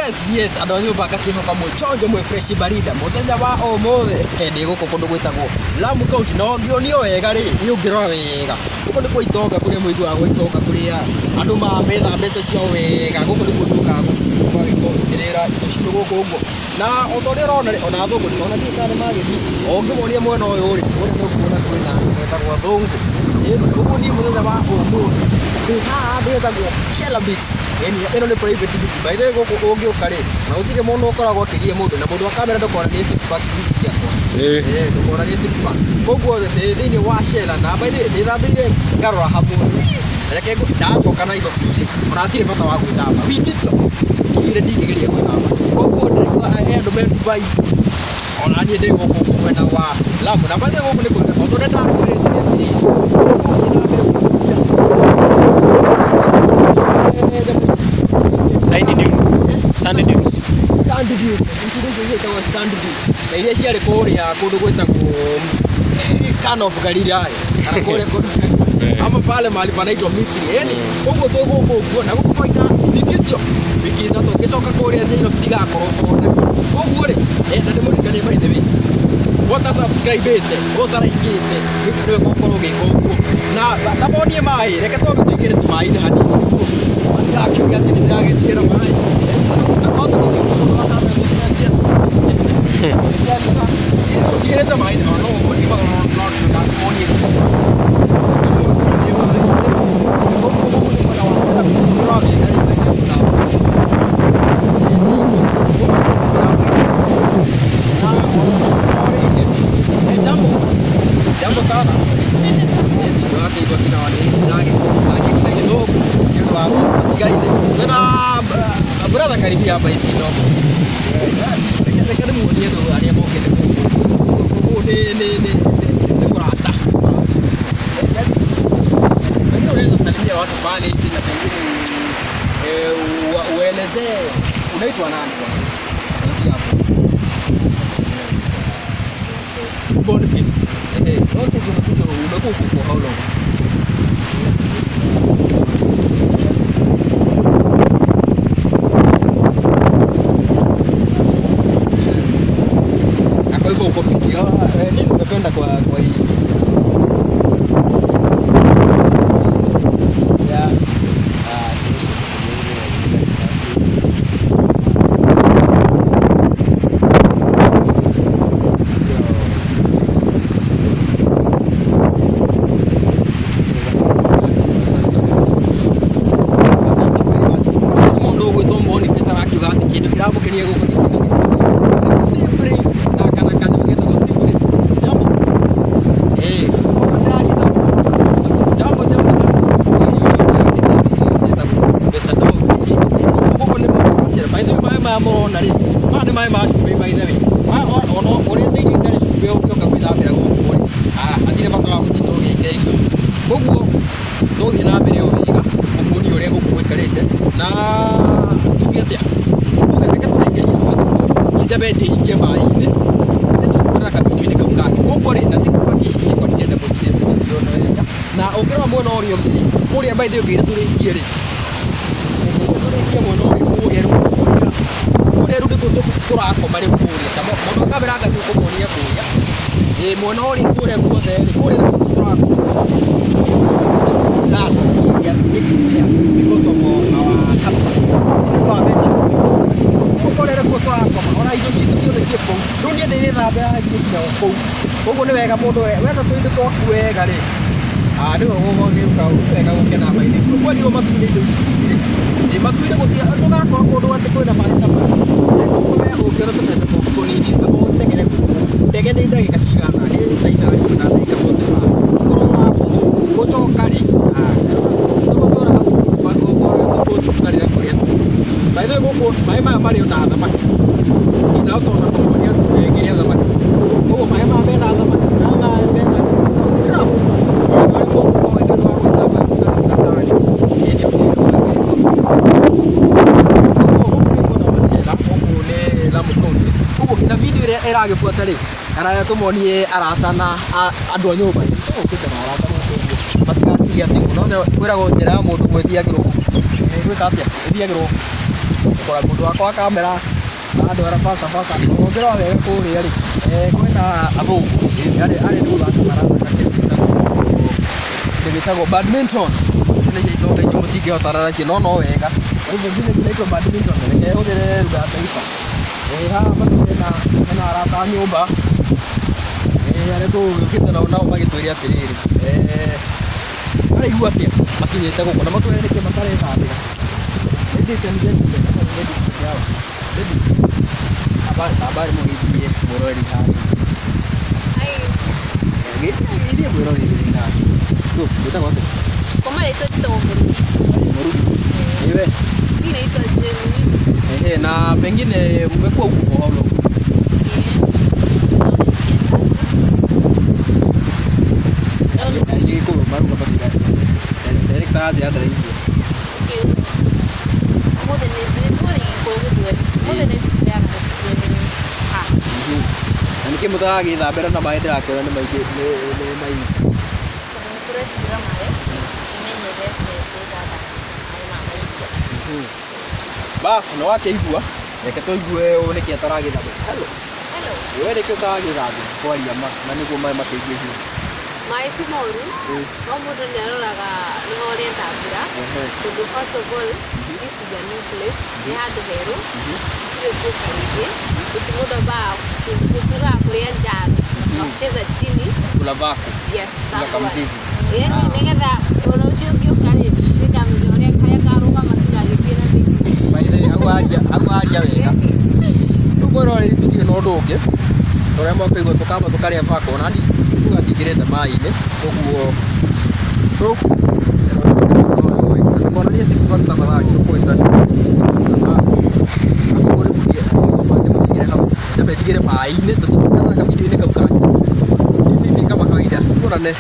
Yes, andũ a nyũmba ngakĩhoka mwĩ chonjo, mwĩ fresh barida. Mũthenya wa ũmũthĩ ndĩ gũkũ kũndũ gwĩtagwo Lamu County, na ũngĩonio wega rĩ, niĩ ũngĩrora wega, gũkũ nĩ kwa itonga, kũrĩa mũiguaga gwa itonga, kũrĩa andũ metha mbeca ciao wega, gũkũ nĩkuo tũkaga tũgagĩkorwo tũkĩrĩra indo citũ gũkũ ũguo. Na o ta ũrĩa ũrona rĩ, ona athũngũ ona ndiũĩ kana nĩ magĩthiĩ, ũngĩmonia mwena ũyũ rĩ, kũrĩa nĩ ũkuona kwĩna andũ metagwo athũngũ. Koguo niĩ mũthenya wa ũmũthĩ ndĩ haha handũ hetagwo Shela Beach. Ĩno nĩ private beach. By the way gũkũ ũngĩũka rĩ, na gũtirĩ mũndũ ũkoragwo akĩgia mũndũ, na mũndũ wa kamera ndũkonanie six pack ici ciakwa. Ndũkonanie six pack. Koguo ndĩ thĩinĩ wa Shela na by the way ndĩthambĩire ngarora hamwe. Reke ndacoka Nairobi rĩ, ona hatirĩ bata wa gwĩthamba. Wiki ĩyo nginyire ndingĩgeria gwĩthamba. Koguo ndĩraigua he andũ me Dubai, ona niĩ ndĩ gũkũ mwena wa Lamu. Na by the way gũkũ nĩ kwega, o ta ũrĩa ndakwĩrĩte atĩrĩrĩ, gũkũ tũgũthiĩ na mbere. Sandy dune. Sandy dunes. Sand dunes, ici nĩcio ciĩtagwo sand dunes. Na iria ciarĩ kũrĩa kũndũ gwĩtagwo Kana of Galilaya, kana kũrĩa kũndũ ama pale mahali panaitwa Misri. Yani koguo twĩ gũkũ ũguo na gũkũ twaikara wiki icio wiki 3, ngĩcoka kũrĩa Nairobi ndigakorwo kuona. Koguo rĩ, na ndĩmũririkanie, by the way, wota subscribe-ĩte, ũtaraikĩte, nĩwe ũkorwo ũgĩka ũguo. Na tamonie maĩ, reke twambe tũingĩre tũmaĩ-inĩ hanini nĩguo matigakiuge atĩ nĩndĩragĩtigĩra maĩ. Na twahota gũthiĩ ũguo wa kamera tũtigĩrĩte maĩ no no no ndakũmonie. Jambo. Jambo sana. Ndĩrakĩigua nginya nĩ ndĩragĩkũria gĩthũngũ nĩ ũndũ wa matigaire. Twĩna brother, karibia hapa hivi kidogo. Reke ndĩmuonie andũ arĩa mokĩte gũkũ. Gũkũ nĩ mũrata. Pengine unaweza salimia watu pale hivi na pengine uelezee unaitwa nani kwanza? Anzia hapo. Boniface. Boniface, umekuja, umekuwa huku for how long? Na kwa hivyo uko fiti. Ah, nini umependa kwa hii? Yeah. Ah, kuhusu vitu vingi, mazingira ni safi. Mũndũ ũgwĩtwo Boniface arakiuga atĩ kĩndũ kĩramũkenia gũkũ nĩ kĩndũ gĩtagwo sea breeze na kana kanyamũ getagwo sea breeze. Jambo. Koguo ndĩraria na jambo, jambo, jambo. Mr. Dog. Gũkũ nĩ mwena wa Shela. By the way, maĩ maya mũrona rĩ, maya nĩ maĩ ma cumbĩ, by the way. Maya ona ũrĩte irio itarĩ cumbĩ ũngĩũka gwĩthambĩra gũkũ rĩ, ah, hatirĩ bata wa gũtinda ũgĩka irio. Koguo tũgũthiĩ na mbere o wega kũmuonia ũrĩa gũkũ gũikarĩte, na tuge atĩa, tuge reke tũrĩkĩrie haha, njambe ndĩhingie maĩ-inĩ, nĩ tũkuona kabindo-inĩ kau kangĩ. Koguo rĩ, na six pack ici ciakwa ndirenda mũthiĩ mũcione wega. Na ũngĩrora mwena ũrĩa ũngĩ rĩ, kũrĩa, by the way, ũngĩra tũrĩkie rĩ, tũrĩkie mwena ũrĩa kũrĩa rĩu, kũrĩa rĩu nĩkuo tũrakoma rĩu kũrĩa. Ta mũndũ wa kamera anga nĩũkũmuonia kũrĩa. Ĩ mwena ũrĩa kũrĩa guothe rĩ, kũrĩa nĩkuo tũrakoma. That we are sleeping there because of our capital. Nĩ wa mbeca. Kũrĩa nĩkuo tũrakoma. Ona indo citũ ciothe ciĩ kũu. Rĩu niĩ ndĩrĩthambĩra thiĩ nginya kũu. Koguo nĩ wega mũndũ wetha tũindo twaku wega rĩ, ah, nĩwe ũgũgĩũka wega gũkena maitho. Kwerirwo matu-inĩ indo ici rĩ, ĩ matu-inĩ gũtirĩ ndũgakora kũndũ atĩ kwĩna maĩ ta maya. Koguo we ũngĩona tũbeca twaku tũnini amba ũteng'ere gũkũ. Ndege nĩ ndagĩka cigana? Nĩ ta 3 kana ndagĩka 45. Ũkorwo wa gũcoka rĩ, ah, tũgũtwara hau ũtwaraga tũbũti tũtarĩ na kũrĩa. By the way, gũkũ maĩ maya marĩ ona thamaki. Ndahota ona kũmuonia ngĩrĩa thamaki. Koguo maĩ maya mena thamaki, maĩ maya mena scrub. Andũ arĩa gũkũ nĩ ũndũ wa gwĩthamba tũgatũka. Koguo gũkũ nĩ mwena wa Shela, gũkũ nĩ Lamu County. Koguo na video ĩrĩa ĩragĩbuata rĩ, kana tũmonie arata na andũ a nyũmba. Tũgũkĩte na arata gũkũ ũguo matigakiuge atĩ mũno kwĩragwo njĩra ya mũndũ ũmwe ĩthiagĩrwo gwĩka atĩa? Ĩthiagĩrwo Gũkora mũndũ wakwa wa kamera andwara bata bata. Ũngĩrora wega kũrĩa rĩ, kwĩna athũngũ arĩa nĩ gũthaka marathaka kĩndũ gĩtagwo badminton. Ici nĩcio itonga icio mũtingĩhotana nacio no no wega. Kwa hivyo ngine kinaitwa badminton, reke hũthĩre lugha ya taifa. Haha bado hena arata a nyũmba arĩa tũgũgĩũkĩte nao nao magĩtwĩre atĩrĩrĩ, maraigua atĩa makinyĩte gũkũ na matwĩre nĩkĩ matarethambĩra. Ladies and gentlemen, hapa ni ladies peke yao. Ladies, habari habari mũgĩthiĩ mwĩroreri harĩa. Hi. Gĩthiĩ mwĩroreri harĩa. Tu, wĩtagwo atĩa? Kwa marĩtwa njĩtagwo Mũrugi. Mũrugi. Iwe. Mimi naitwa Jane Mwini. Ehe, na pengine umekuwa huku kwa how long? Leo ni siku ya tatu. Leo ni Gĩkũyũ maruga matiga. Director aranjĩra ndaraigua. Okay. Ũmũthĩ nĩ nguo nĩ Gĩkũyũ Gĩthweri. Ũmũthĩ nĩ thikũ ya gatatũ twĩ haha. Na nĩkĩ mũtaragĩthambĩra na maĩ ndĩrakĩona nĩ maingĩ nĩ maingĩ. Tondũ nĩ tũretigĩra maĩ, tũmenyerete gwĩthamba maĩ ma mahiga. Bas, nĩ wakĩigua, reke tũigue ũyũ nĩkĩ ataragĩthambĩra. Hello. Hello. We nĩkĩ ũtaragĩthambĩra kwaria ma na nĩguo maĩ makĩingĩhire. Maĩ ti moru, no mũndũ nĩ aroraga nĩho ũrethambĩra. Tondũ first of all, this is a new place, nĩ handũ herũ, gũtirĩ tuoka rĩngĩ, gũtirĩ mũndũ ambaga tugaga kũrĩa njaro na kucheza chini. Kula vako. Yes, Kula that one. kamzizi. Yaani nĩgetha rũciũ ngĩũka rĩ, nĩngamenya ũrĩa karĩa karũgama tigagĩthiĩ na thĩinĩ. By the way, hau waria hau waria wega. Rĩu mwĩroreri tũtirĩ na ũndũ ũngĩ ũrĩa mwakũigua tũkamba tũkarĩa bako ona niĩ kuga ndingĩrĩte maĩ-inĩ ũguo so tukonania six pack tafadhali tũkwĩtania ndĩmũtigĩre hau nyambe njigĩre maĩ-inĩ tũtigũikara kabidio-inĩ kau kangĩ mimi kama kawaida tuonane.